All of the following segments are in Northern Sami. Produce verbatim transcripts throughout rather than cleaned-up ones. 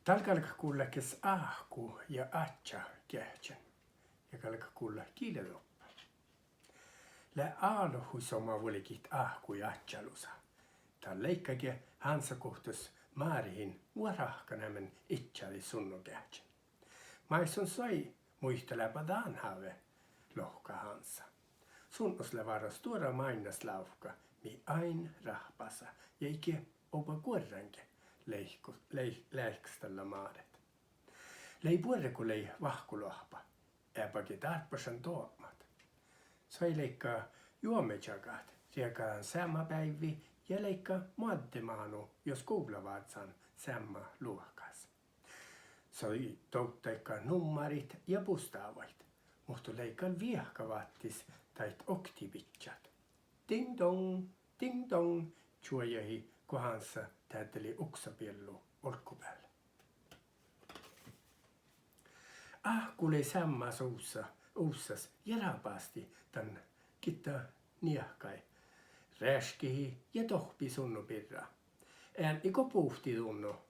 Dál galgat gullat ges áhku ja ádjá geahččen. Ja galgat gullat gii lea doppe. Lea álo hui somá vuolgit áhku ja ádjá lusa. Dál leigga ge Hánsa guovttos Márehiin vuot ráhkkaneamen idjadit sunnogeahčen. Maid son soai muitalit leaba dán háve, lohká Hánsa. Sudnos lea várra stuorra máinnaslávka mii ain rahpasa ja ii ge oba guorránge, leahkku-, leah-, leahkestallá Máret. Lei buorre go lei vahkkoloahpa, eaba ge dárbbašan doapmat. Soai leigga juomežagat, riegádan seamma beaivvi ja leigga moadde mánu jo skuvlavázzán seamma luohkás. Soai dovddaigga nummáriid ja bustávaid, muhto lei gal viehka váttis daid oktii bidjat. Ding dong, ding dong, čuojahii go Hánsa deaddalii uksabiellu olggobealde. Áhkku lei seammás uvssa-, uvssas ja rabastii dan gitta niehkái, reaškehii ja dohpii sudno birra. Eadni go buvttii dudno,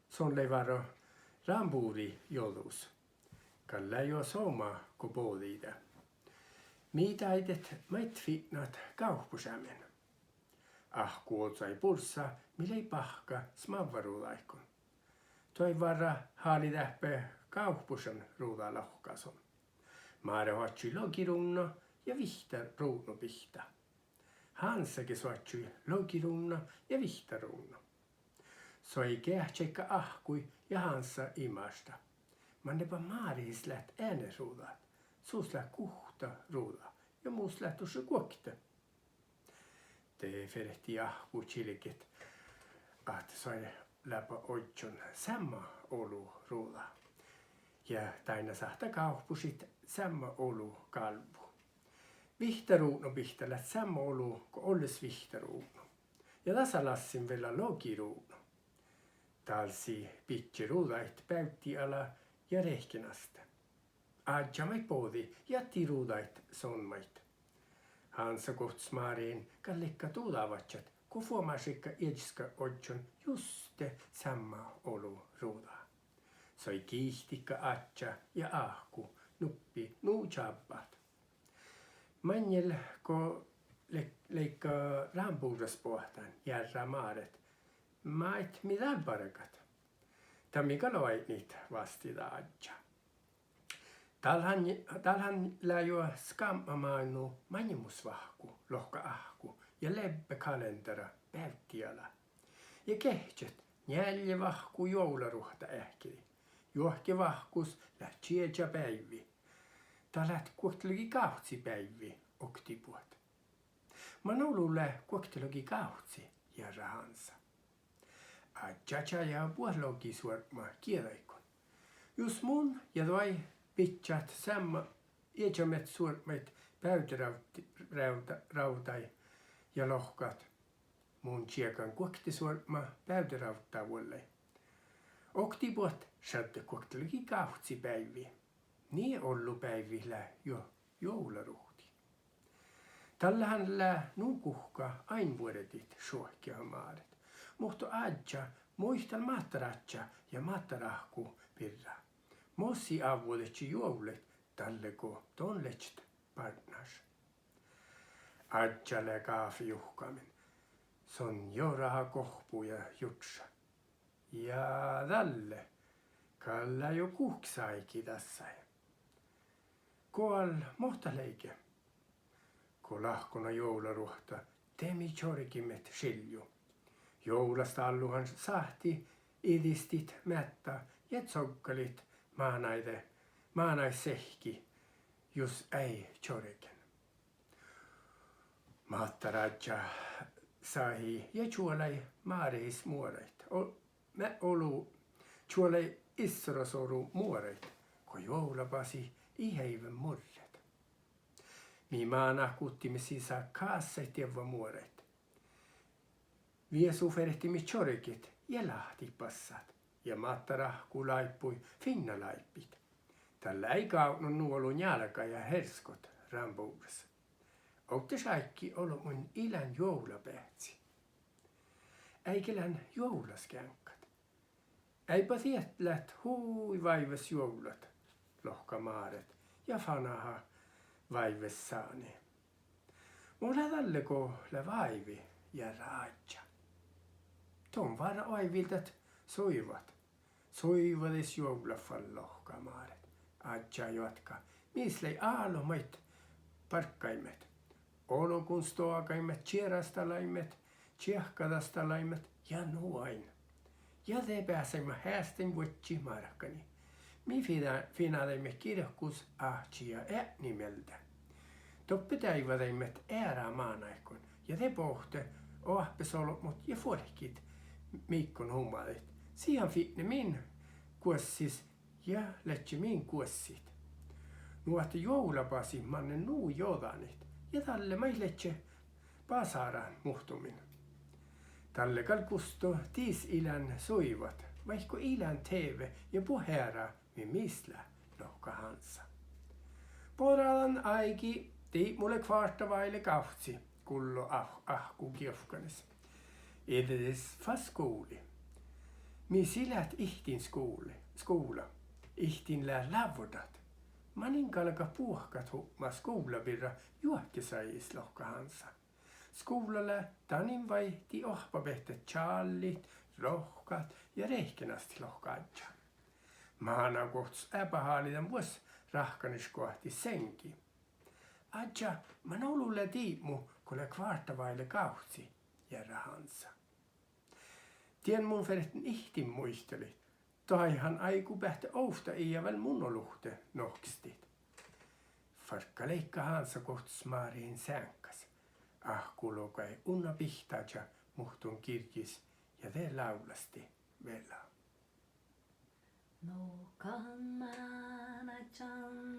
son lei várra rámbuvrii jođus. Gal lea juo somá go bođii de. Mii dáidet maid fitnat gávppašeamen. Áhkku ođđai burssa mii lei báhkka smávva ruđaiguin. Doai várra háliidit dáppe gávppašan ruđa lohká son. Máret oaččui logiruvnno ja vihtta ruvdnobihtta. Hánsa ges oaččui logiruvnno ja vihtta ruvdno. Soai geahčaiga áhkkui ja Hánsa imašta: Manne ba Márehis leat eanet ruđat? Sus leat guhtta ruđa ja mus leat dušše guokte. De fertii áhkku čilget ahte soai leaba ožžon seamma olu ruđa. Ja dainna sáhttá gávppašit seamma olu gálvvu. Vihtta ruvdnobihtta leat seamma olu go olles vihtta ruvdno. Ja dasa lassin vel lea logiruvdno. Dál sii bidje ruđaid beavddi ala ja rehkenaste. Áddjá maid bođii ja attii ruđaid son maid. Hánsa guovttos Márehiin gal leigga duđávaččat go fuomášeigga iežaska ožžon juste seamma olu ruđa. Soai giitiiga áddjá ja áhkku nuppi nu čábbát. Maŋŋel go le-, leigga rámbuvrras boahtán, jearrá Máret: Maid mii dál bargat? Dat mii gal oaidnit, vástida áddjá. Dál han, dál han lea juo skábmamánu maŋimuš vahku, lohká áhkku, ja leabbe kalendara beavddi ala. Ja geahččat njeallje vahku juovlaruohta eahkedii. Juohke vahkus leat čieža beaivvi. Dat leat guoktelogigávcci beaivvi, oktiibuot. Man olu lea guoktelogigávcci? jearrá Hánsa. Áddjá čájehii buot logi suorpma gieđaiguin. Jus mun ja doai bidjat seamma, iežamet suorpmaid beavderávd-, rávdda-, rávddaid ja lohkat: Mun čiegan guokte suorpma beavderávddá vuollái. Oktiibuot šaddet guoktelogigávcci beaivvi. Nie ollu beaivvi lea juo juovlaruhtii. Dalle han lea nu guhká ain vuordit, šuohkeha Máret. Muhto áddjá muital máttaráddjá ja máttaráhku birra. Mo sii ávvuđedje juovllaid dalle go don ledjet bártnáš. Áddjá lea gáfe juhkamin. Son joraha gohpu ja jurddaša: Ja dalle, gal lea juo guhkes áigi dassái. Goal mo dat leige? Go lahkona juovlaruohta, de mii čorgiimet šilju. Juovlastálluhan sáhtii iđistit meaddá ja coggalit mánáide, mánáid seahkki, jus eai čorgen. Máttaráddjá sahii ja čuolai Márehis muoraid. O-, me-, olu, čuolai issorasoru muoraid go juovlabasi ii heiven murret. Mii mánát guttiimet sisa kássai dievva muoraid. Viesu fertiimet čorget ja láhttit bassat. Ja máttaráhku láibbui fiinna láibbiid. Dalle eai gávdnon nu olu njálgá ja herskot rámbuvrras. Ovddaš áiggi olbmuin ii lean juovlabeahci. Eai ge lean juovlaskeaŋkkat. Eai ba diet leat hui váives juovllat, lohká Máret ja fanaha váives sáni. Mo lea dalle go lea váivi, jearrá áddjá. Don várra oaivvildat suivat. Suivvadis juovllat fal, lohká Máret. Áddjá joatká: Mis lei álo maid barggaimet? Olgun stoagaimet, čierastalaimet, čiehkadastalaimet ja nu ain. Ja de beasaimet heastain vuodjit márkanii. Mii fina-, finadaimet girkus áhči ja eatni mielde. Doppe deaivvadaimet eará mánáiguin ja de bohte oahpes olbmot ja fuolkkit mii go numadit. Sian fitne min guossis ja ledje min guossit. Nu ahte juovlabasit manne nu jođánit ja dalle maid ledje basárát muhtumin. Dalle gal gusto dis ii lean suivat, vaikko ii lean TV ja buot eará mii mis lea, lohká Hánsa. Boradan áigi, dibmu lea kvártta váile gávcci, gullo áh-, áhkku gievkkanis. Iđedis fas skuvlii. Mis sii leat ihtin skuvla, skuvla. Ihtin leat lávvordat. Manin galgat buohkat hupmat skuvlla birra juohke sajis, lohká Hánsa. Skuvla lea danin vai dii oahppabehtet čállit, rohkkat ja rehkenastit, lohká áddjá. Mánáguovttos eaba háliidan vuos ráhkkanišgoahti seŋgii. Áddjá, man olu lea dibmu go lea kvártta váile gávcci? jearrá Hánsa. Dien mun ferten ihtin muitalit. Daid han áigu beatte ovtta ija vel mun oluhte nohkestit. Fargga leigga Hánsa guovttos Máretiid seaŋkkas. Áhkku logai unna bihtáža muhtun girjjis ja de lávlastii velá. Nohkan mánážan